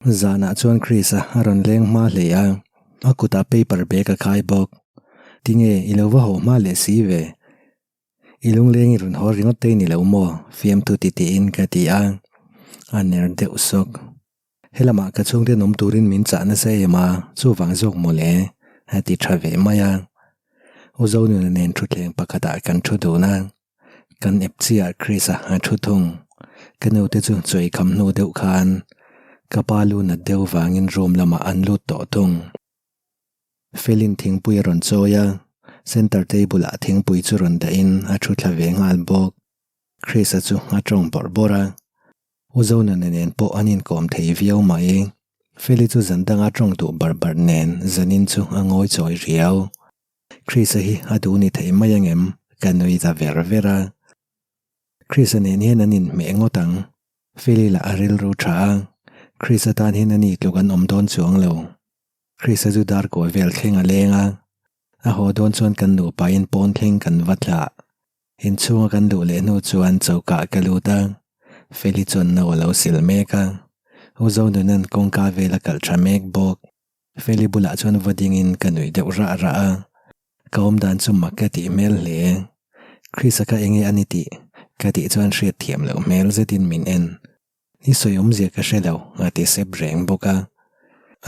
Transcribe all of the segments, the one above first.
Zanah chuan Chris-a a rawn leng hma hle a, a kutah paper bag a khai bawk. Tinge i lo va haw hma leh si ve? I lungleng i rawn haw ringawt te i ni lo maw? Fiamthu ti tiin ka ti a, a ner deuh sawk. Helamah ka chhungte nawm turin min chah nasa em a, chuvang zawk mawle, a ti tha ve mai a. U Zonuna nen thutthleng pakhatah kan thu dun a, kan ep chiah Chris-a a thu thung. Ka nute chu chawi kham hnu deuh khan ka pa lu nat deuh vangin room lamah an lut tawh thung. Felin thingpui a rawn chawi a, center table-ah thingpui chu rawn dahin a thu thla ve nghal bawk. Chris-a chu a tawng bawrh bawrh a. U Zonuna nen pawh an inkawm thei viau mai. Feli chu zan danga tawng duh bar bar nen zanin chu a ngawi chawi riau. Chris-a hi a duh ni thei mai angem? Ka nui ta ver ver a. Chris-a nen hian an inhmeh ngawt ang. Feli lah a rilru tha a, Chris-a tan hian a ni tluk an awm dawn chuang lo. Chris-a chu dar kawi vel thleng a leng a, a haw dawn chuan kan nupain pawn thleng kan va thlah. Inchhunga kan luh leh hnu chuan choka ka lut a, Feli chuan no a lo sil mek a, U Zonuna'n kawngka vel a kalh tha mek bawk. Feli bulah chuan va dingin ka nuih deuh rah rah a, ka awm dan chu mak ka tih hmel hle. Chris-a kha enge a ni tih ka tih chuan hriat thiam loh hmel zetin min en. I sawi awmzia ka hre lo a ti sep reng bawk a.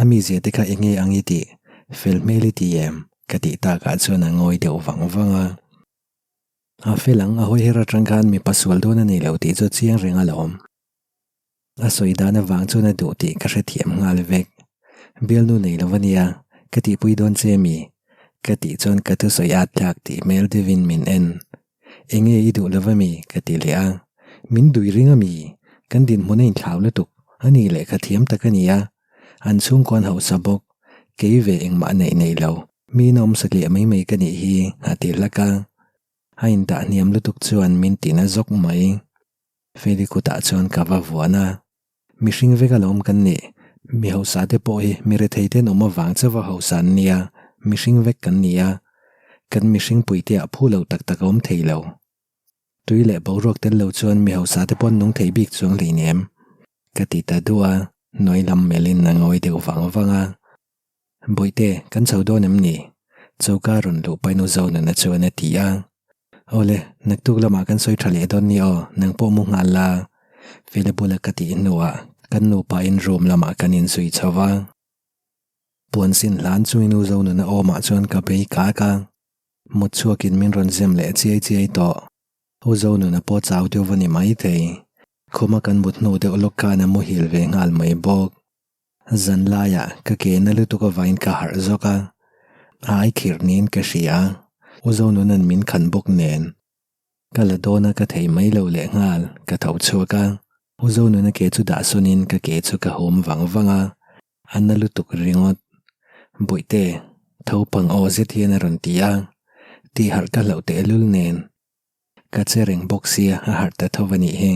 A mizia te kha enge ang i tih? Fel hmel i ti em? ka tih takah chuan a ngawi deuh vang vang a. A fel ang, a hawi her atang khan mipa sual dawn a ni lo tih chu chiang reng alawm. A sawi dan avang chuan a duh tih ka hrethiam nghal vek. Bialnu nei lo ania, ka tihpui dawn che mi? Ka tih chuan ka thusawi at tlak tih hmel deuhin min en. Enge i duh lo ami? Ka ti leh a. Min dui ring ami? Kan dinhmun a inthlau lutuk, ani lehkha thiam tak a ni a. An chhungkuan hausa bawk, kei ve engmah neih nei lo, mi in a awm satliah mai mai ka nih hi, a ti hlak a. A indah hniam lutuk chuan min tina zawk mai. Feli kutah chuan ka va vuan a, mihring vek alawm kan nih, mi hausa te pawh hi mi rethei ten awm avang chauha hausa an nia, mihring vek kan ni a, kan mihring puite ah phu lo tak tak a awm thei lo. Tui leh boruak tel lo chuan mi hausa te pawh an nung thei bik chuang hleinem, ka ti ta duh a, hnuai lam melhin a ngawi deuh vang vang a. Bawihte, kan chho dawn em ni? Choka rawn luh painu Zonuna chuan a ti a. Awle, naktuk lamah kan sawi tha leh dawn ni aw, nang pawh mu nghal la. Fela bula ka tih hnuah kan nupain room lamah kan inzui chho va. Puan sin hlan chungin U Zonuna awmah chuan ka bei kak a. Mut chhuakin min rawn zem leh chiai chiai tawh. U Zonuna pawh chau deuh va ni maithei. Khuma kan mut hnu deuh lawk khan a muhil ve nghal mai bawk. Zan laiah ka ke na lutuk avain ka harh zawk a, a ai khirh niin ka hria a, U Zonuna'n min khan bawk nen. Ka la dawn a ka thei mai lo leh nghal, ka tho chhuak a, U Zonuna ke chu dah sawnin ka ke chu ka hum vang vang a, a na lutuk ringawt. Bawihte, tho pang aw zet hian a rawn ti a, tih harh ka hlauh tehlul nen. Ka che reng bawk sia a harh ta tho a nih hi.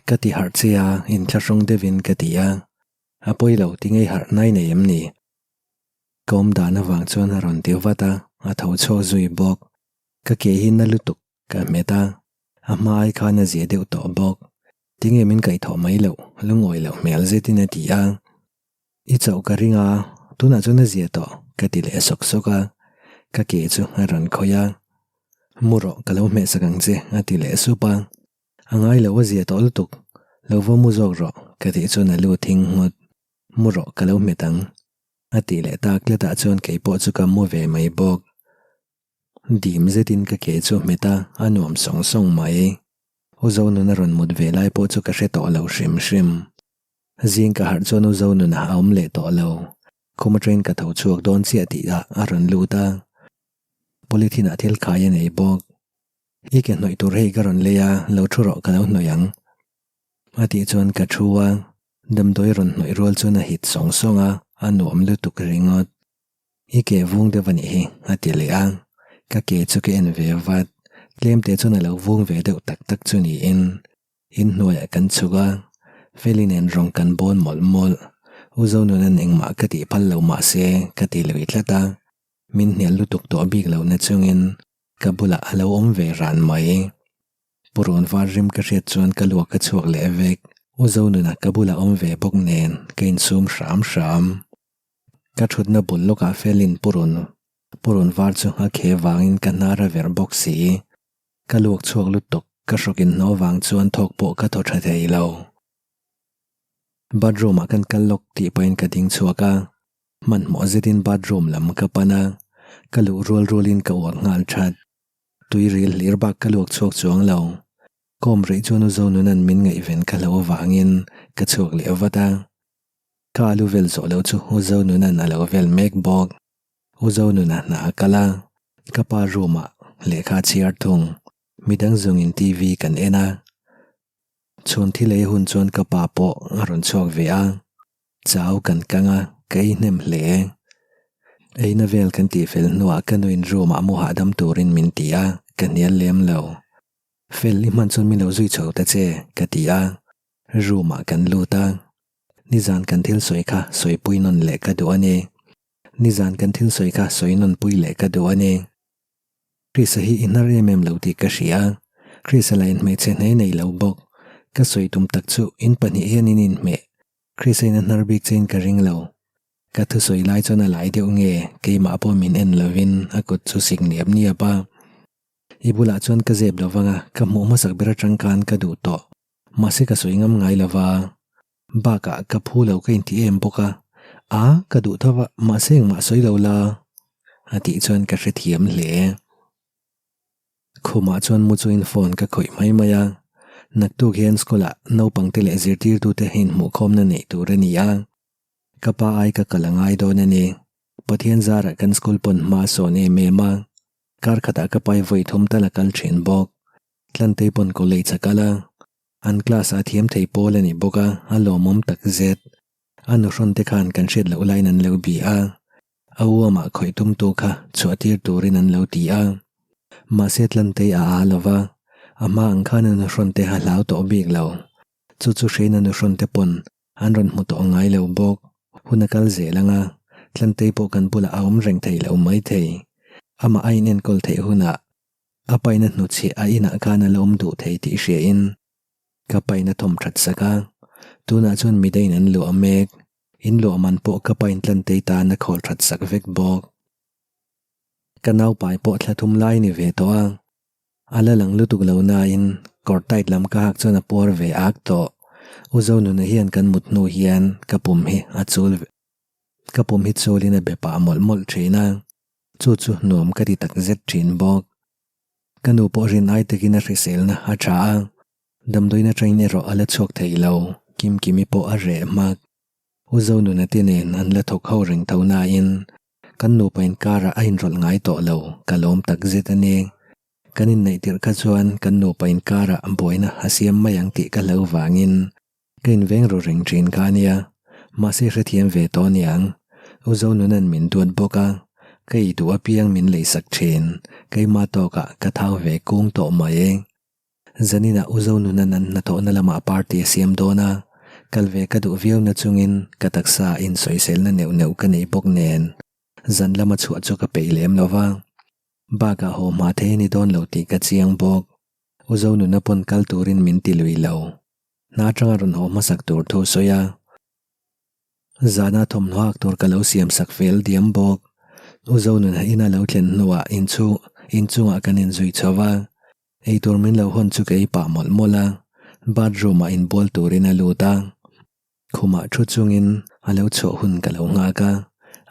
Ka ti harh che a, inthlahrung deuhin ka ti a. A pawi lo ti ngei harh nai nei em ni? Ka awm dan avang chuan a rawn ti vat a, a tho chhuak zui bawk. Ka ke hi na lutuk ka hmet a, a hma ai khan a zia deuh tawh bawk. Tinge min kaihthawh mai loh, lungawi loh hmel zetin a ti a. I chauh ka ring a, tunah chuan a zia tawh, ka ti leh sawk sawk a, ka ke chu a rawn khawih a. Mu rawh, ka lo hmeh sak ang che, a ti leh sup a. A ngai lo, a zia tawh lutuk, lo va mu zawk rawh, ka tih chuan a lu thing nghut. Mu rawh, ka lo hmet ang, a tih leh tak tlatah chuan kei pawh chu ka mu ve mai bawk. Dim zetin ka ke chu hmet a, a nuam sawng sawng mai. U Zonun a rawn mut ve lai pawh chu ka hre tawh lo hrim hrim. Zing ka harh chuan U Zonun a awm leh tawh lo. Khum atangin ka tho chhuak dawn chiah tih ah a rawn lut a. Polythene ah thil khai a nei bawk. I ke hnawih tur hei ka rawn lei a, lo thu rawh ka lo hnawih ang. A tih chuan ka thu a, damdawi rawn hnawih rual chuan a hit sawng sawng a, a nuam lutuk ringawt. I ke vung deuh a nih hi, a ti leh a. Ka ke chu ka en ve vat. Tlem te chuan a lo vung ve deuh tak tak chu niin. Inhnuaiah kan chhuk a, Feli nen rawng kan bawn mawlh mawlh. U Zonuna'n engmah ka tih phal lo mah se ka ti lui tlat a, min hnial lutuk tawh bik lo na chungin ka bulah a lo awm ve ran mai. Purawn var rim ka hriat chuan ka luak ka chhuak leh vek. U Zonuna ka bulah awm ve bawk nen ka insum hram hram. Ka thutna bul lawkah Felin purun purun var chu a khe vangin ka hnar a verh bawk si. Ka luak chhuak lutuk ka hrawkin hnaw vang chuan thawk pawh ka thaw tha thei lo. Bathroom ah kan kal lawk tih pahin ka ding chhuak a, hmanhmawh zetin bathroom lam ka pan a, ka luh rual rualin ka uak nghal that. Tui ril hlir bak ka luak chhuak chuang lo. Kawm rih chuan u Zonunan min ngaihven ka hlo avangin ka chhuak leh vat a. Ka alu vel zawh lo chu u Zonunan a lo vel mek bawk. U Zonuna hna a kal a, ka pa room ah lehkha a chhiar thung. Midang zawngin TV kan en a. Chhun thil ei hun chuan ka pa pawh a rawn chhuak ve a, chau kan kang a, ka ei hnem hle. Eina vel kan tih fel hnuah ka nuin room ah mu hahdam turin min ti a, ka hnial lem lo. Fel i hman chuan min lo zui chho ta che, ka ti a, room ah kan lut a. Nizan kan thil sawi kha sawipui nawn leh ka duh a ni. Nizan kan thil sawi kha sawi nawn pui leh ka duh a ni. Krisa hi i hnar em em lo tih ka hria a, Krisa lah in hmeichhe hnei nei lo bawk. Ka sawi tum tak chu in pahnih hian in inhmeh. Krisa in a hnar bik chein ka ring lo. Ka thusawi lai chuan a lai deuh nge keimah pawh min en lovin a kut chu sik niap niap a. I bulah chuan ka zep lo vang a, ka hmuh hmasak ber atang khan ka duh tawh. Mahse ka sawi ngam ngai lo va. Bakah ka phu lo ka inti em bawk a, a ka duh tho va, mahse engmah sawi lo la a tih chuan ka hrethiam hle. Khumah chuan mu chuin phone ka khawih mai mai a, naktuk hian school ah naupangte leh zirtirtute inhmuhkhawmna neih tur a ni a, ka pa ai ka kal a ngai dawn a ni. Pathian zarah kan school pawn hma a sawn em em a, kar khatah ka pai vawi thum tal a kal thin bawk. Tlantei pawn college a kal a, An class ah thiam thei pawl a ni bawk a, a lawmawm tak zet. A nuhrawn te khan kan hriat loh laiin an lo bi a, a u amah khawih tumtu kha chhuah tir turin an lo ti a. Mahse Tlantei a aa lo va, a hma ang khan a nuhrawn te a hlau tawh bik lo. Chu chu hrein a nuhrawn te pawn an rawn hmu tawh ngai lo bawk. Hun a kal zel ang a, Tlantei pawh kan bulah a awm reng thei lo maithei. Amah a inenkawl theih hunah A paina hnuchhiah a inah khan a la awm duh thei tih hriain ka paina thawm that sak a, tunah chuan midangin an luah mek, in luah man pawh ka pain tlantei tan a khawl that sak vek bawk. Ka naupai pawh thla thum lai ni ve tawh a, a la lang lutuk lo nain kawr tight lam ka hak chuan a puar ve ak tawh. U Zonuna hian kan mut hnu hian ka pum hi a chul ka pum hi chulin a be pah mawlh mawlh thin a. Chu chu nuam ka ti tak zet thin bawk. Ka nu pawh rin ai takin a hriselna a tha a, damdawiin atangin erawh a la chhuak thei lo, Kimkimi pawh a reh hmak. U Zonuna te nen an la thawk ho reng tho nain kan nupa inkarah a inrawlh ngai tawh lo, ka lawm tak zet a ni. Kan inneih tirh kha chuan kan nupa inkarah buaina a siam mai ang tih ka hlo vangin Ka inveng ru reng thin kha ania, mahse hrethiam ve tawh aniang. U Zonunan min duat bawk a, ka ei duh apiang min leisak thin, keimah tawkah ka thau ve kung tawh mai e. Zaninah U Zonunan an hnathawhna lamah party a siam dawn a, kal ve ka duh viau na chungin ka taksa insawiselna neuh neuh ka nei bawk nen, zan lama chhuah chu ka peih lem lo va. Bakah haw hma thei a ni dawn lo tih ka chiang bawk. U Zonuna pawn kal turin min ti lui lo. Hna atanga rawn haw hmasak tur thu sawi a, zana thawmhnaw hak tur ka lo siam sak fel diam bawk. U Zonun ina lo thlen hnuah inchhung inchungah kan inzui chho va, eitur min lo hawn chu ka ei pah mawlh mawlh a, bathroom ah inbual turin a lut a, khumah thu chungin a lo chhuah hun ka lo nghak a,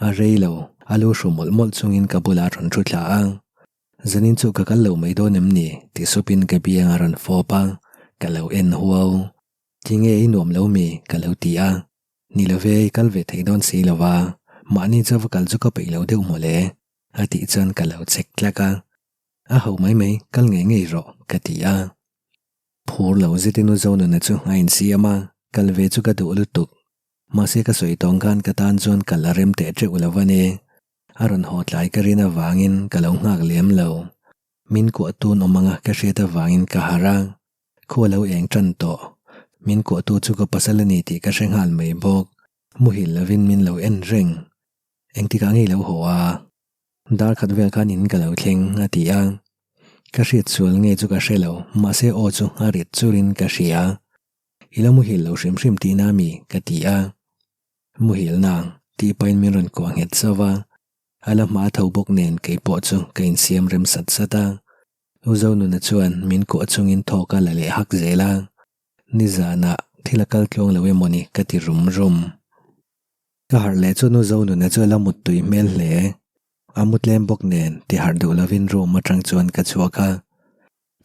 a rei lo, a lu hru mawlh mawlh chungin ka bulah a rawn thu thla a. Zanin chu ka kal lo mai dawn em ni? ti supin ka biang a rawn fawp a, ka lo en huau. Tinge i nuam lo mi? ka lo ti a. Ni lo ve, i kal ve thei dawn si lo va, mahni chu va kal chu ka peih lo deuh mawle, a tih chuan ka lo chek tlak a. A ho mai mai, kal ngei ngei rawh, ka ti a. Phur lo zetin u Zonuna chu a insiam a, kal ve chu ka duh lutuk. Mahse ka sawi tawng khan ka tan chuan kal a rem teh teuh lo a ni. A rawn haw tlai ka rin avangin ka lo nghak lem lo. Min kuah tun awm anga ka hriat avangin ka harh a, khua lo eng tan tawh. Min kuahtu chu ka pasal a ni tih ka hre nghal mai bawk. Muhil lovin min lo en reng. Engtikah nge i lo haw a? Dar khat vel khan in ka lo thleng a ti a. Ka hriat sual nge chu ka hre lo, mahse aw chu a rit churin ka hria. I la muhil lo hrim hrim tihna a mi? ka ti a. Muhil nang, tih pahin min rawn kuah nghet zauh a. A la hma tho bawk nen kei pawh chu ka insiam rem sat sat a. U Zonuna chuan min kuah chungin thawk a la leh hak zel a. Nizanah thil a kal tluang lo emaw ni ka ti rum rum. Ka harh leh chuan U Zonuna chu a la muttui hmel hle. A mu tlem bawk nen ti harh duh lovin room atang chuan ka chhuak a.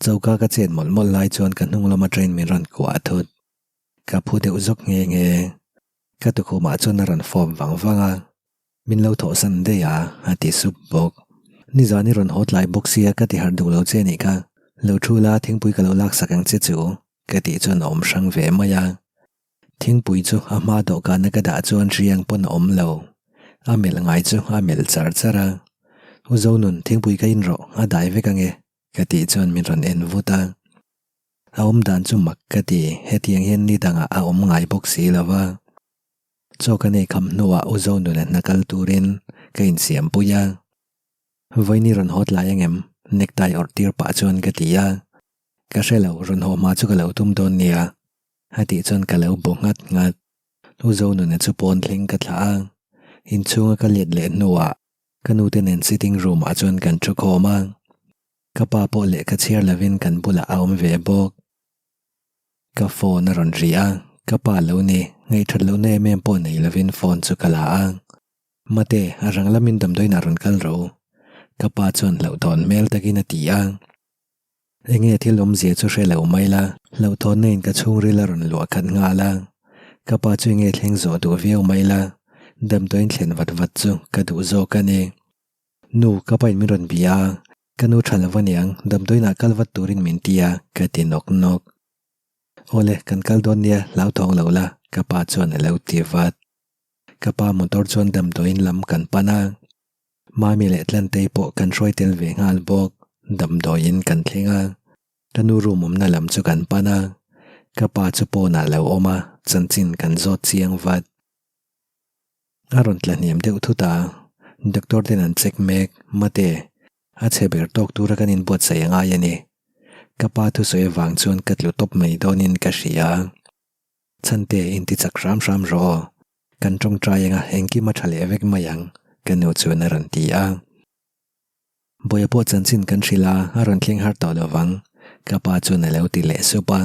Choka ka chet mawlh mawlh lai chuan ka hnung lam atangin min rawn kuah thut. Ka phu deuh zawk nghe nghe. Ka tukhumah chuan a rawn fawp vang vang a. Min lo thawhsan daih a, a ti sup bawk. Nizan i rawn haw tlai bawk sia ka ti harh duh lo che anih kha. Lo thu la thingpui ka lo laksak ang che chu ka tih chuan a awm hrang ve mai a. Thingpui chu a hma dawhkana ka dah chuan hriang pawn a awm lo. A melh ngai chu a melh char char a. U Zonun, thingpui ka in rawh, a dai vek ange, ka tih chuan min rawn en vut a. A awm dan chu mak ka ti, hetiang hian ni dangah a awm ngai bawk si lo va. Chaw ka nei kham hnuah U Zonuna hna kal turin ka insiam pui a. Vawiin i rawn haw tlai angem? Necktie awrh tir pah chuan ka ti a. Ka hre lo, rawn haw hma chu ka lo tum dawn nia. A tih chuan ka lo bu nghat nghat. U Zonuna chu pawn thleng ka thlah a, inchhunga ka let leh hnuah ka nute nen sitting room ah chuan kan thu khawm a. Ka pa pawh lehkha chhiar lovin kan bulah a awm ve bawk. Ka phone a rawn ri a, ka pa lo ni, ngaihthat lohna em em pawh nei lovin phone chu ka la a. Mate, a rang lamin damdawiinah rawn kal ro. Ka pa chuan hlauhthawn hmel takin a ti a. Enge thil awmzia chu hre lo mai la, hlauhthawnna in ka chhungril a rawn luah khat nghal a. Ka pa chu enge thleng zawh duh viau mai la, damdawiin thlen vat vat chu ka duh zawk a ni. Nu, ka pa in min rawn bia a, ka nu tha lo aniang, damdawiinah kal vat turin min ti a, ka ti nawk nawk. Awle, kan kal dawn nia, hlauthawng lo la, ka pa chuan a lo ti vat. Ka pa motor chuan damdawiin lam kan pan a. Mami leh Tlantei pawh kan hruai tel ve nghal bawk. Damdawiin kan thleng a, ka nu room awmna lam chu kan pan a, ka pa chu pawnah lo awm a, chanchin kan zawt chiang vat. A rawn tla hniam deuh thut a, doctor ten an check mek, mate, a chhe ber tawk tura kan inbuatsaih a ngai a ni. Ka pa thusawi avang chuan ka tlu tawp mai dawnin ka hria. Chhante inti chak hram hram rawh aw. Kan tawngtai anga engkim a tha leh vek mai ang, ka nu chuan a rawn ti a. Bawiha pawh chanchin kan hrilh a, a rawn thleng har tawh lo vang, ka pa chuan a lo ti leh sup a.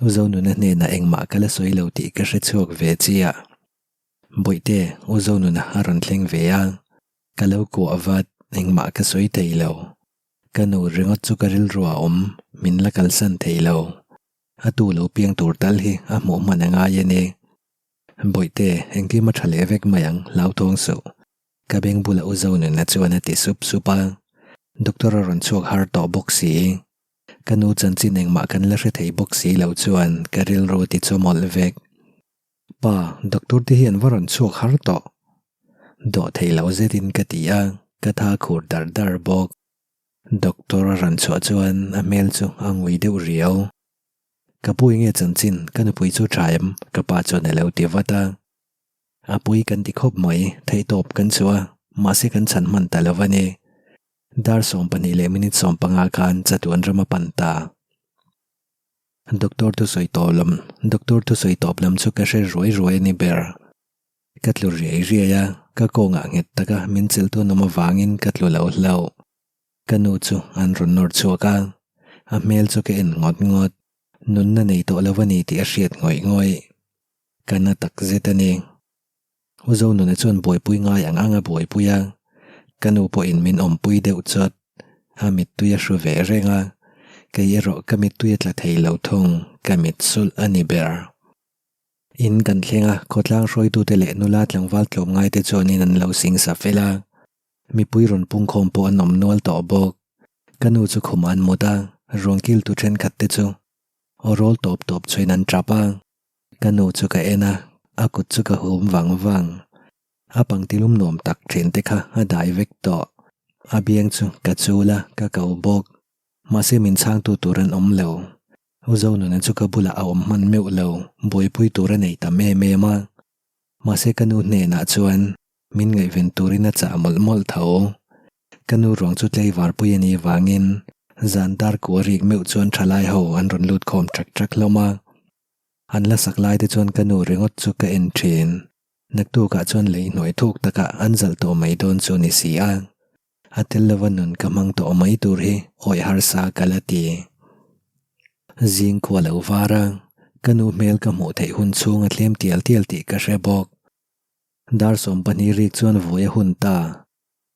U Zonuna hnenah engmah ka la sawi lo tih ka hre chhuak ve chiah. Bawihte, U Zonuna a rawn thleng ve a, ka lo kuah vat, engmah ka sawi thei lo. Ka nu ringawt chu ka rilru a awm, min la kalsan thei lo. A tu lo piang tur tal hi a hmuh hman a ngai a ni. Bawihte, engkim a tha leh vek mai ang, hlauthawng suh. Ka beng bulah U Zonuna chuan a ti sup sup a. Doctor a rawn chhuak har tawh bawk si. Ka nu chanchin engmah kan la hre thei bawk si lo chuan ka rilru ti chu mawlh vek. Pa, doctor te hi an va rawn chhuak har tawh. Dawh thei lo zetin ka ti a, ka tha khur dar dar bawk. Doctor a rawn chhuah chuan a hmel chu a ngui deuh riau. Ka pu enge chanchin, ka nupui chu tha em? Ka pa chuan a lo ti vat a. A pui kan ti khawp mai, theihtawp kan chhuah a, mahse kan chhan hman ta lo a ni. Dar 12 leh minute 15 khan chatuan ram a pan ta. Doctor thusawi tawp lam, Doctor thusawi tawp lam chu ka hre ruai ruai a ni ber. Ka tlu riai riai a, ka kawngah nghet taka min cheltu an awm avangin ka tlu lo hlauh. Ka nu chu an rawn nawr chhuak a, a hmel chu ka en ngawt ngawt. Nunna nei tawh lo a ni tih a hriat ngawih ngawih. Ka na tak zet a ni. U Zonuna chuan buaipui ngai ang ang a buaipui a, ka nu pawhin min awmpui deuh chawt. A mittui a hru ve reng a, kei erawh ka mittui a tla thei lo thung, ka mit sulh a ni ber. In kan thleng a, khawtlang hruaitute leh nula tlangval tlawmngaite chuanin an lo sing sa fel a. Mipui rawn pungkhawm pawh an awm nual tawh bawk. Ka nu chu khum an mut a, ruang kiltu thenkhat te chu aw rawl tawp tawp chuin an tap a. Ka nu chu ka en a, a kut chu ka hum vang vang. A pangtilum nuam tak thin te kha a dai vek tawh. A biang chu ka chul a, ka ko bawk. Mahse min chhangtu tur an awm lo. U Zonuna chu ka bulah a awm hman meuh lo, buaipui tur a nei tam em em a. Mahse ka nu hnenah chuan min ngaihven turin a chah mawlh mawlh tho. Ka nu ruang chu tlaivarpui a nih vangin zan dar kua rik meuh chuan thalai ho an rawn lut khawm ṭak ṭak hlawm a. An la sak lai te chuan ka nu ringawt chu ka en thin. Naktukah chuan lei hnuai thuk takah an zalh tawh mai dawn chu ni si a. A tel lova nun ka hmang tawh mai tur hi awih harsa ka la ti. Zing khua lo var a, ka nu hmel ka hmuh theih hun chhung a tlem tial tial tih ka hre bawk. Dar 12 rik chuan vui a hun ta.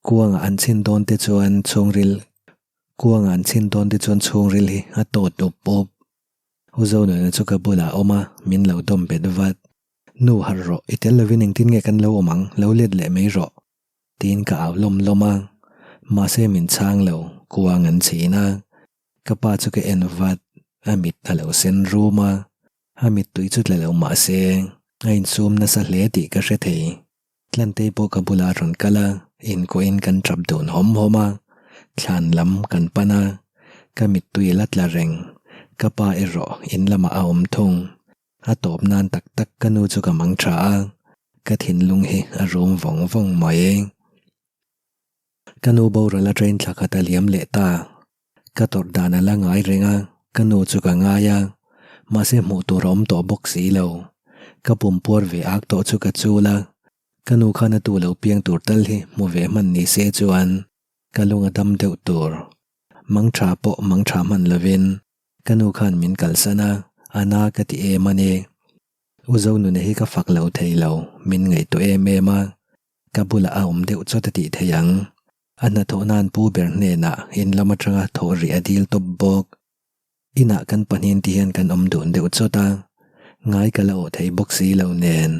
Kuangah an chhin dawn te chuan chhungril Kuangah an chhin dawn te chuan chhungril hi a tawt up up. U Zonuna chu ka bulah a awm a, min lo dawm bet vat. Nu harh rawh, i tel lovin engtin nge kan lo awm ang, lo let leh mai rawh. Tiin ka au lawm lawm a, mahse min chhang lo, kuang an chhin a. Ka pa chu ka en vat, a mit a lo sen rum a, a mittui chu tla lo mahse a insum nasa hle tih ka hre thei. Tlantei pawh ka bulah a rawn kal a, inkuahin kan tap dun hawm hawm a, thlan lam kan pan a, ka mittui a la tla reng, ka pa erawh in lamah a awm thung. A tawp nan tak tak ka nu chu ka mang tha a, ka thinlung hi a rum vawng vawng mai. Ka nu boral a train thla khat a liam leh ta. Ka tawrh dan a la ngai reng a, ka nu chu ka ngai a, mahse hmuh tur a awm tawh bawk si lo. Ka pum puar ve ak tawh chu ka chul a, ka nu khan a tu lo piang tur tal hi hmu ve hman ni se chuan ka lung a dam deuh tur. Mang tha pawh mang tha hman lovin Ka nu khan min kalsan a, a na ka ti em a ni. U Zonuna hi ka fak lo thei lo, min ngaihtuah em em a. Ka bulah a awm deuh chawt a tih thei ang. A hnathawh nan pu ber hnenah in lam atanga thawh rih a dil tawp bawk. Inah kan pahnin ti hian kan awm dun deuh chawt a, ngai ka la awh thei bawk si lo nen,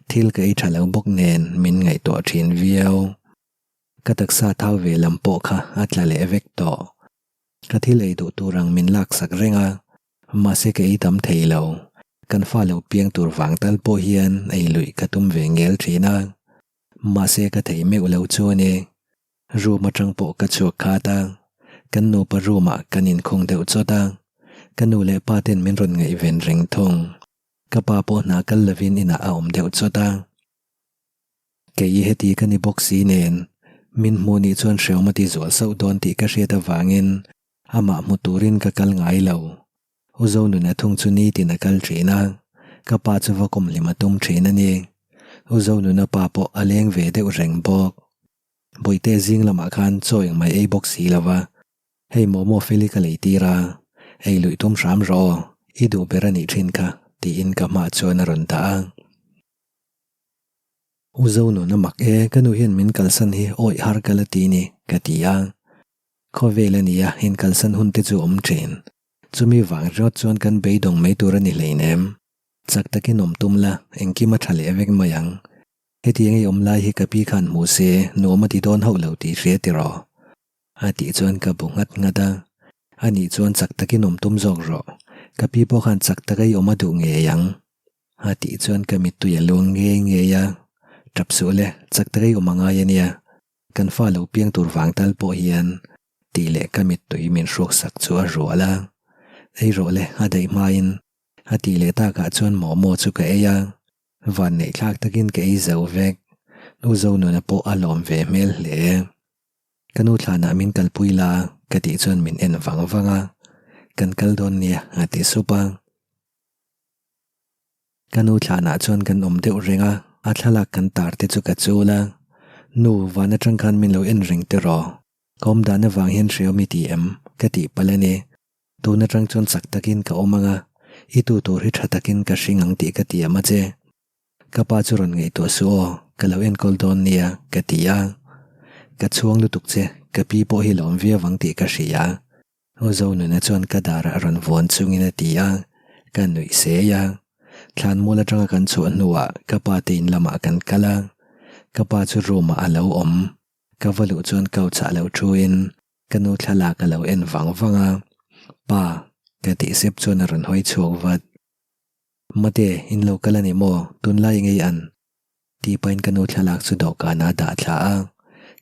thil ka ei tha lo bawk nen min ngaihtuah thin viau. Ka taksa thau ve lam pawh kha a tla leh vek tawh. Ka thil ei duh tur ang min laksak reng a, mahse ka ei tam thei lo. Kan fa lo piang tur vang tal pawh hian ei luih ka tum ve ngel thin a, mahse ka thei meuh lo chu a ni. Room atang pawh ka chhuak khat a, kan nupa room ah kan inkhung deuh chawt a, ka nu leh pa ten min rawn ngaihven reng thung. Ka pa pawh hna kal lovin inah a awm deuh chawt a. Kei heti ka ni bawk si nen, min hmuh nih chuan hreawm a ti zual sauh dawn tih ka hriat avangin amah hmu turin ka kal ngai lo. U Zonuna thung chu nitin a kal thin a, ka pa chu va kawm hlim a tum thin a ni. U Zonuna pa pawh a leng ve deuh reng bawk. Bawihte zing lamah khan chaw engmah ei bawk si lo va, hei momo feli ka lei tir a, ei luih tum hram rawh aw, i duh ber a nih thin kha, tiin ka hmaah chuan a rawn dah a. U Zonun a mak e, ka nu hian min kalsan hi awih har ka la ti ni, ka ti a. Khawvel a nia, inkalsan hun te chu awm thin. Chumi vang ringawt chuan kan beidawng mai tur a ni hleinem. Chak takin awm tum la, engkim a tha leh vek mai ang. Hetiang ei awm lai hi ka pi khan hmu se, nuam a ti dawn hauh lo tih hria tiraw? A tih chuan ka bu nghat nghat a. A nih chuan chak takin awm tum zawk rawh, ka pi pawh khan chak taka i awm a duh ngei ang. A tih chuan ka mittui a luang ngei ngei a, tap suh le, chak ta rei awm a ngai a nia, kan fa lo piang tur vang tal pawh hian tih leh ka mittui min hruaksak chu a rual a, ei rawh le a daih hmain a tih leh takah chuan momo chu ka ei a, vanneih thlak takin ka ei zo vek, U Zonuna pawh a lawm ve hmel hle. Ka nu thlanah min kalpui la ka tih chuan min en vang vang a, kan kal dawn nia a ti sup a. Ka nu thlanah chuan kan awm deuh reng a, a thlalak kan tar te chu ka chul a. Nu, van atang khan min lo en reng te rawh. Ka awm dan avang hian hreawm i ti em? Ka tih palh a ni. Tun atang chuan chak takin ka awm ang a, i tu tur hi tha takin ka hring ang tih ka tiam a che. Ka pa chu rawn ngaihtuah suh aw, ka lo enkawl dawn nia, ka ti a. Ka chhuang lutuk che, ka pi pawh hi lawm viau ang tih ka hria. Aw Zonuna chuan ka darah rawn vuan chungin a ti a, ka nuih sei a. Thlanmual atanga kan chhuah hnuah ka pa te in lamah kan kal a, ka pa chu room ah a lo awm. Ka va luh chuan couch ah lo thu in ka nu thlalak a lo en vang vang a, Pa, ka tih sep chuan a rawn hawi chhuak vat. Mate, in lo kal a ni maw? Tunlai ngei an. Tih pahin ka nu thlalak chu dawhkanah a dah thla a,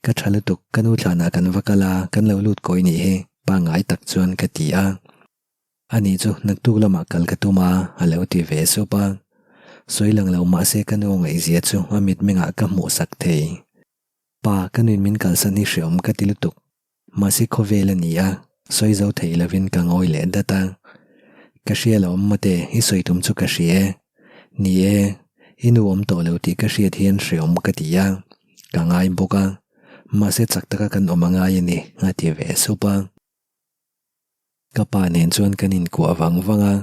Ka tha lutuk, ka nu thlanah kan va kal a, kan lo lut kawi nih hi, pangngai tak chuan ka ti a. Ani chu naktuk lamah kal ka tum a, a lo ti ve sup a. Sawi lang lo mahse ka nu ngaihzia chu a mitmengah ka hmuhsak thei. Pa, ka nuin min kalsan hi hreawm ka ti lutuk. Mahse khawvel a ni a, sawi zo thei lovin ka ngawi leh dat a. Ka hria lo mate, i sawi tum chu ka hria e. Ni e, i nu awm tawh lo tih ka hriat hian hreawm ka ti a, ka ngai bawk a, mahse chak taka kan awm a ngai a ni, a ti ve sup a. Ka pa nen chuan kan inkuah vang vang a,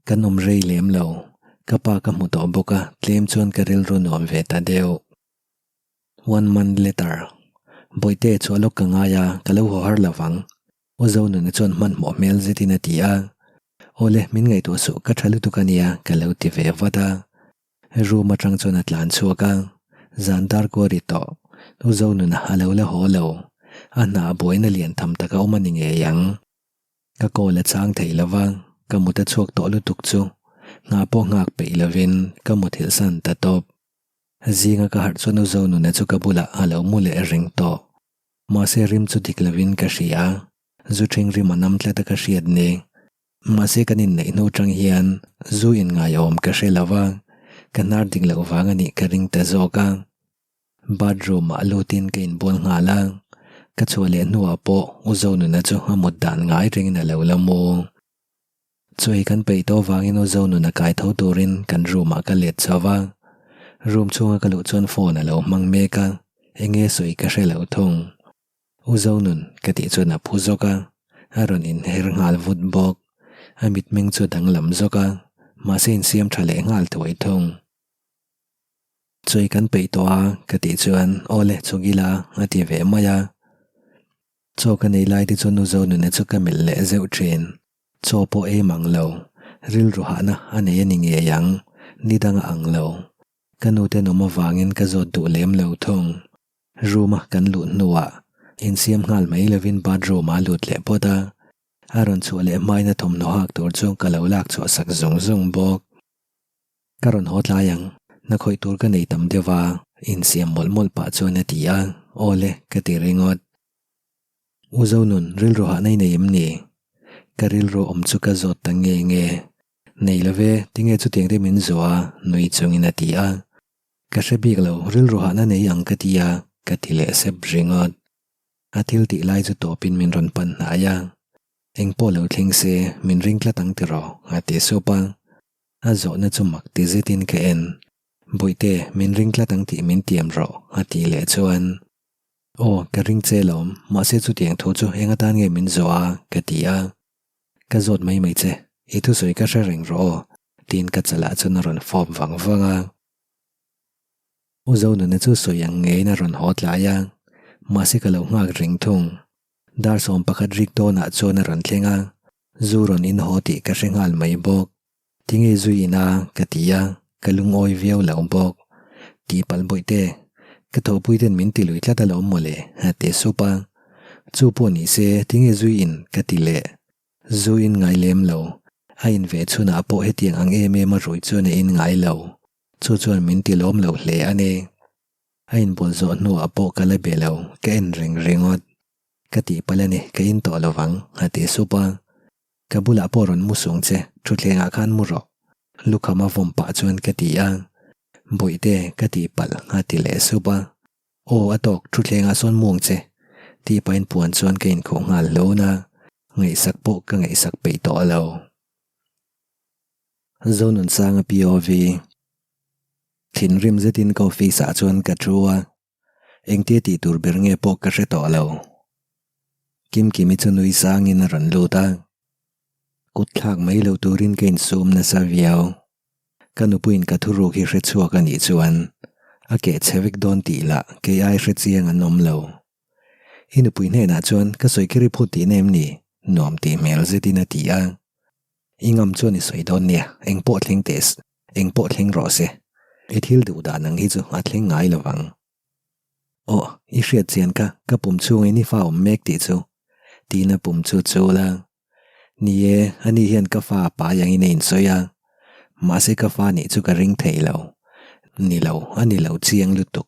kan awm rei lem lo, ka pa ka hmu tawh bawk a, tlem chuan ka rilru nuam ve ta deuh. One month later, Bawihte chhuah lawk ka ngai a, ka lo haw har lo vang. Aw Zonuna chuan hmanhmawh hmel zetin a ti a, Awle, min ngaihtuah suh, ka tha lutuk a nia, ka lo ti ve vat a. Room atang chuan a tlan chhuak a, zan dar kual ri tawh. U Zonuna a lo la haw lo, a hna buaina lian tham tak a awm a ni ngei ang. Ka call a chang thei lo va, ka mut a chhuak tawh lutuk chu hna pawh nghak peih lovin ka muthilh san ta tawp. Zinga ka harh chuan U Zonuna chu ka bulah a lo mu leh reng tawh. Mahse rim chu dik lovin ka hria, zu ṭhing rim a nam tlat a ka hriat ni. Mahse kan inneih hnu ṭang hian zu inngaiawm ka hre lo va, ka hnar dik loh vang a nih ka ring ta zawk a. Bathroom ah lutin ka inbual nghal a, ka chhuah leh hnuah pawh U Zonuna chu a mut dan ngai rengin a lo la mu. Chawi kan peih tawh vangin U Zonuna kai tho turin kan room ah ka let chho va, room chhunga ka luh chuan phone a lo hmang mek a, enge sawi ka hre lo thung. U Zonun ka tih chuan a phu zawk a, a rawn inher nghal vut bawk. A mitmeng chu a danglam zawk a, mahse insiam tha leh nghal thuai thung. Chawi kan peih tawh a ka tih chuan aw le chhuk ila a ti ve mai a. Chaw ka nei lai te chuan U Zonuna chu ka melh leh zeuh thin. Chaw pawh ei mang lo, rilru hahna a nei a ni ngei ang, ni dang a ang lo. Ka nu ten awm avangin ka zawt duh lem lo thung. Room a kan luh hnuah insiam nghal mai lovin bathroom ah a lut leh phawt a, a rawn chhuah leh hmain a thawmhnaw hak tur chu ka lo lak chhuah sak zung zung bawk. Ka rawn haw tlai ang, hna khawih tur ka nei tam deuh a, insiam mawlh mawlh pah chuan a ti a, aw le ka ti ringawt. U Zonun, rilru hah nei nei em ni? Ka rilru awm chu ka zawt ta nge nge. Nei lo ve, tinge chutiang te min zawh a? nui chungin a ti a. Ka hre bik lo, rilru hahna nei ang ka ti a, ka ti leh sep ringawt. A thil tih lai chu tawpin min rawn pan hnai a. Eng pawh lo thleng se, min ring tlat ang tiraw? a ti sup a. A zawhna chu mak ti zetin ka en. Bawihte, min ring tlat ang tih min tiam rawh, a tih leh chuan. Aw, ka ring che lawm, mahse chutiang thu chu eng atan nge min zawh a? ka ti a. Ka zawt mai mai che, i thusawi ka hre reng rawh aw, tiin ka chalah chuan a rawn fawp vang vang a. U Zonuna chu sawi ang ngeiin a rawn haw tlai a, mahse ka lo nghak reng thung. Dar 11 rik dawnah chuan a rawn thleng a, zu rawn in haw tih ka hre nghal mai bawk. Tinge zui ina ka ti a, ka lungawi viau lo bawk. Tihpalh bawihte, ka thawhpui ten min ti lui tlat alawm mawle a ti sup a. Chu pawh ni se tinge zui in ka ti leh. Zu in ngai lem lo, a in ve chhunah pawh hetiang ang em em a rui chuan a in ngai lo. Chu chuan min ti lawm lo hle a ni. A inbual zawh hnuah pawh ka la be lo, ka en reng ringawt. Ka tihpalh a ni, ka in tawh lovang a ti sup a. Ka bulah pawh rawn mu sung che, thutthlengah khan mu rawh. Lukham a vawm pah chuan ka ti a. Bawihte, ka tih palh a ti leh sup a. Aw, a tawk, thutthlengah sawn mu ang che. Tih pahin puan chuan ka inkhuh nghal hlun a, ngaihsak pawh ka ngaihsak peih tawh lo. Zonunsanga POV. Thinrim zetin ka office ah chuan ka thu a. Engtia tih tur ber nge pawh ka hre tawh lo. Kimkimi chu nui sangin a rawn lut a. Kut thlak mai lo turin ka insum nasa viau. Ka nupuiin ka thuruk hi hre chhuak a nih chuan a keh chhe vek dawn tih lah kei ai hre chiang an awm lo. I nupui hnenah chuan ka sawi khi ri phut tihna em ni? Nuam tih hmel zetin a ti a. I ngam chuan i sawi dawn nia, eng pawh thleng teh eng pawh thleng rawh se. I thil duh dan ang hi chu a thleng ngai lo vang. Aw, i hriat chian kha, ka pum chhungin i fa awm mek tih chu. Tiin a pum chu chul a. Ni e, ani hian ka fa a pai angin a insawi a. Mahse ka fa nih chu ka ring thei lo. Ni lo, a ni lo chiang lutuk.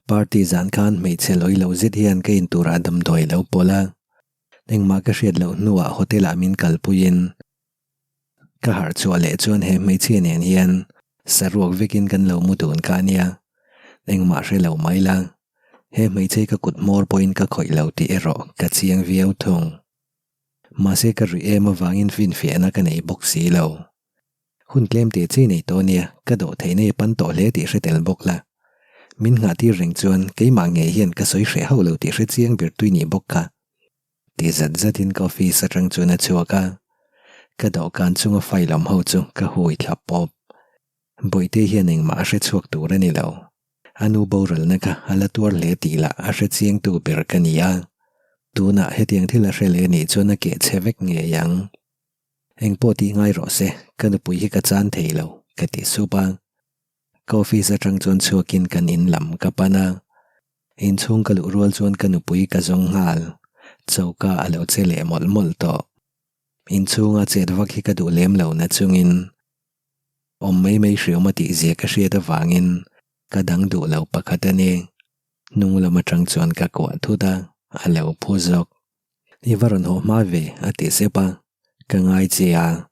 Party zan khan hmeichhe lawi lo zet hian ka inturah damdawi lo pawlh a. Engmah ka hriat loh hnuah hotel ah min kalpuiin ka harh chhuah leh chuan he hmeichhia nen hian saruak vekin kan lo mu dun kha ania. Engmah hre lo mai la, he hmeichhe ka kut hmawr pawhin ka khawih lo tih erawh ka chiang viau thung. Mahse ka ruih em avangin finfiahna ka nei bawk si lo. Hun tlem teh chi nei tawh nia, ka dawh theihna i pan tawh hle tih hre tel bawk la. Min nghah tir reng chuan keimah ngei hian ka sawi hreh hauh lo tih hre chiang ber tui nih bawk kha. Ti zat zatin ka office atang chuan a chhuak a, ka dawhkan chunga file awm ho chu ka hui thla pawp. Bawihte hian engmah a hre chhuak tur a ni lo. A nu boralna kha a la tuar hle tih lah a hre chiangtu ber ka ni a. Tunah hetiang thil a hre leh nih chuan a keh chhe vek ngei ang. Eng pawh tih ngai rawh se, ka nupui hi ka chan thei lo, ka ti sup a. Ka office atang chuan chhuakin kan in lam ka pan a. Inchhung ka luh rual chuan ka nupui ka zawng nghal, choka a lo che leh mawlh mawlh tawh. Inchhunga chet vak hi ka duh lem lo na chungin awm mai mai hriawm a tih zia ka hriat avangin ka dang duh lo pakhat a ni. Hnung lam atang chuan ka kuah thut a, a lo phu zawk. I va rawn haw hma ve a ti sep a, ka ngai che a,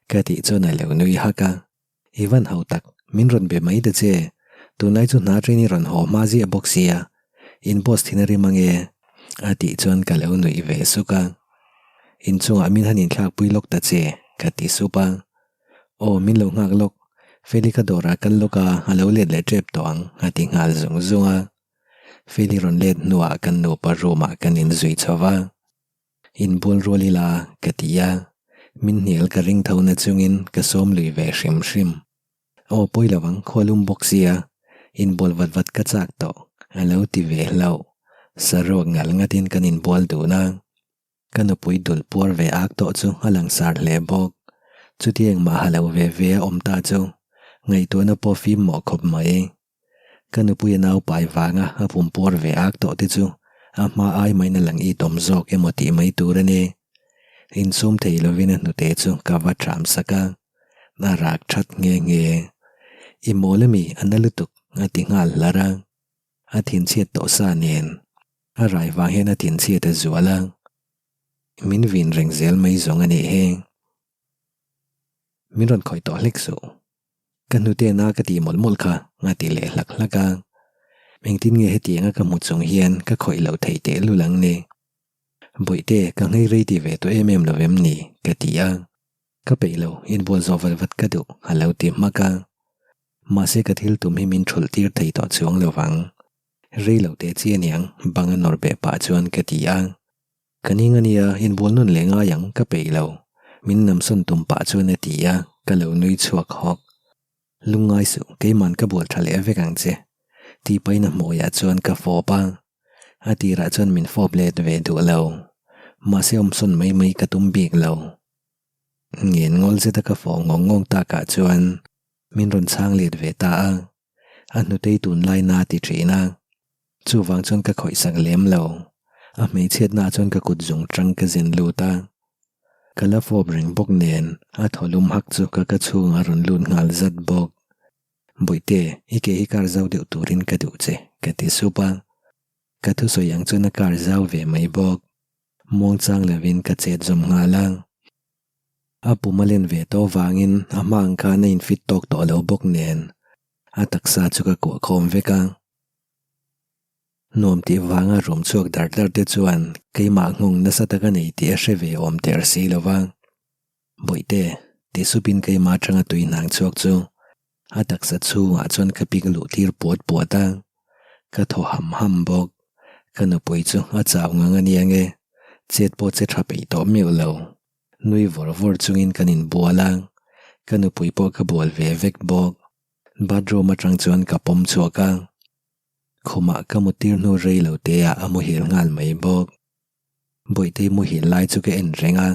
ka tih chuan a lo nui hak a. I van ho tak, min rawn be mai ta che. Tunlai chu hna train i rawn haw hma ziah bawk sia, in boss thin a rim ange, a tih chuan ka lo nuih ve suk a. Inchungah min han inthlakpui lawk ta che, ka ti sup a. Aw, min lo nghak lawk, Feli ka dawrah kal lawk a, a lo let leh tep tawh ang, a ti nghal zung zung a. Feli rawn let hnuah kan nupa room ah kan inzui chho va. Inbual rual ila ka ti a, min hnial ka ring tho na chungin ka sawm lui ve hrim hrim. Aw pawi lo ang, khua lum bawk sia, inbual vat vat ka chak tawh, a lo ti ve hlauh. Saruak ngal ngatin kan inbual dun a, ka nupui dul puar ve ak tawh chu a langsar hle bawk. Chuti engmah ha lo ve ve a awm ta chu ngaihtuahna pawh fim mawh khawp mai. Ka nupui a nau pai vanga a pum puar ve ak tawh te chu a hma ai main a lang it awm zawk emaw tih mai tur a ni. Insum thei lovin a hnute chu ka va ṭham sak a, a rak ṭhat nghe nghe. I mawl ami a na lutuk a ti nghal hlar a, a thinchhiat tawh sa nen a rai vang hian a thinchhiat a zual a, min vin reng zel mai zawng a nih hi. Min rawn khawih tawh hlek suh. Ka hnute na ka tih mawlh mawlh kha a ti leh hlak hlak a. Engtin nge hetianga ka hmu chung hian ka khawih loh theih teh lul ang ni? Bawihte, ka nghei rei ti ve tawh em em lo vem ni? ka ti a. Ka peih lo, inbual zawh vat vat ka duh a lo ti hmak a. Mahse ka thil tum hi min thulh tir thei tawh chuang lo vang. Rei lo teh chi aniang bang a nawr beh pah chuan ka ti a. Ka ning ania, inbual nawn leh ngai ang, ka peih lo. Min namsawn tum pah chuan a ti a, ka lo nui chhuak hawk. Lungngai suh, keiman ka bual tha leh vek ang che. Tih pahin a hmuiah chuan ka fawp a. A tirah chuan min fawp let ve duh lo. Mahse awmsawn mai mai ka tum bik lo. Ngen ngawl zeta ka fawh ngawng ngawng takah chuan min rawn chhang let ve ta a. A hnutei tunlai na ti thin a, chuvang chuan ka khawih sak lem lo. A hmeichhiatna ah chuan ka kut zung tang ka zen lut a, ka la fawp reng bawk nen a thaw lum hak chu ka ka chhungah a rawn lut nghal zat bawk. Bawihte, i ke hi kar zau deuh turin ka duh che, ka ti sup a. Ka thusawi ang chuan a kar zau ve mai bawk. Muangchang lovin ka chet zawm nghal a. A pum a len ve tawh vangin a hma ang khan a infit tawk tawh lo bawk nen a taksa chu ka kuah khawm vek a. Nuam tih vanga rum chhuak dar dar te chuan keimah nghawng nasa tak a nei tih a hre ve awm der si lo va. Bawihte, ti supin keimah atanga tui hnang chhuak chu a taksa chhungah chuan ka pik luh tir puat puat a, ka thaw ham ham bawk. Ka nupui chu a chau ngang a nia nge, chet pawh che tha peih tawh meuh lo. Nui vawr vawr chungin kan inbual a, ka nupui pawh ka bual ve vek bawk. Bathroom atang chuan ka pawm chhuak a, khumah ka muttir hnu rei lo te ah a muhil nghal mai bawk. Bawihte muhil lai chu ka en reng a,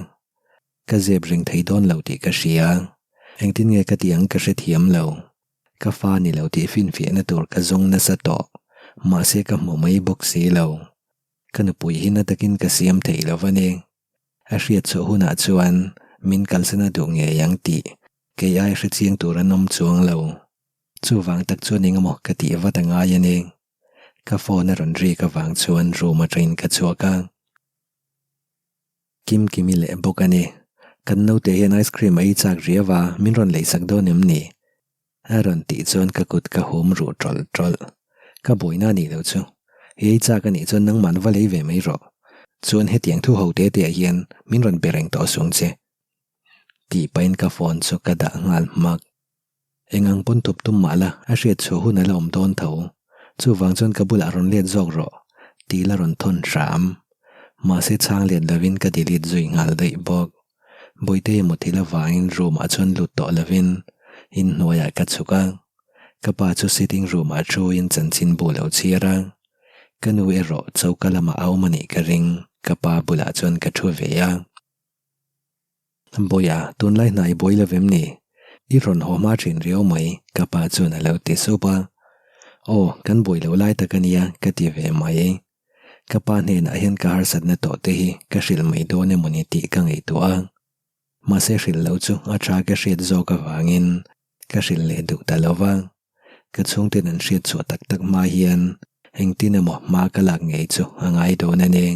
ka zep reng thei dawn lo tih ka hria. Engtin nge ka tih ang ka hrethiam lo. Ka fa ni lo tih finfiahna tur ka zawng nasa tawh, mahse ka hmu mai bawk si lo. Ka nupui hi na takin ka siam thei lo va ni. A hriat chhuah hunah chuan min kalsan a duh ngei ang tih kei ai hre chiang tur an awm chuang lo. Chuvang tak chuan engemaw ka tih vat a ngai a ni. Ka phone a rawn rik avang chuan room atangin ka chhuak a. Kim Kimi leh bawk a ni. Kan naute hian ice cream a ei chak riau a, min rawn leisak dawn em ni? A rawn tih chuan ka kut ka hum ruh tawlh tawlh. Ka buaina a nih loh chu. I ei chak a nih chuan nangman va lei ve mai rawh. Chuan hetiang thu ho te te ah hian min rawn be reng tawh sung che. Tih pahin ka phone chu ka dah nghal hmak. Eng ang pawn tup tum mah la, a hriat chhuah hun a la awm dawn tho. Chuvang chuan ka bulah rawn let zawk rawh, tih la rawn thawn hram. Mahse chhang let lovin ka delete zui nghal daih bawk. Bawihte emaw thil avangin room ah chuan lut tawh lovin inhnuaiah ka chhuk a. Ka pa chu sitting room ah thuin chanchin bu lo chhiar a. Ka nu erawh choka lamah a awm a nih ka ring, ka pa bulah chuan ka thu ve a. Bawiha, tunlai hna i buai lovem ni? I rawn haw hma thin riau mai, ka pa chuan a lo ti sup a. Aw, kan buai loh lai tak a nia, ka ti ve mai. Ka pa hnenah hian ka harsatna tawh te hi ka hrilh mai dawn emaw ni tih ka ngaihtuah a. Mahse hrilh loh chu a tha ka hriat zawk avangin ka hrilh leh duh ta lo va. Ka chhungten an hriat chhuah tak tak hma hian engtin emaw hma ka lak ngei chu a ngai dawn a ni.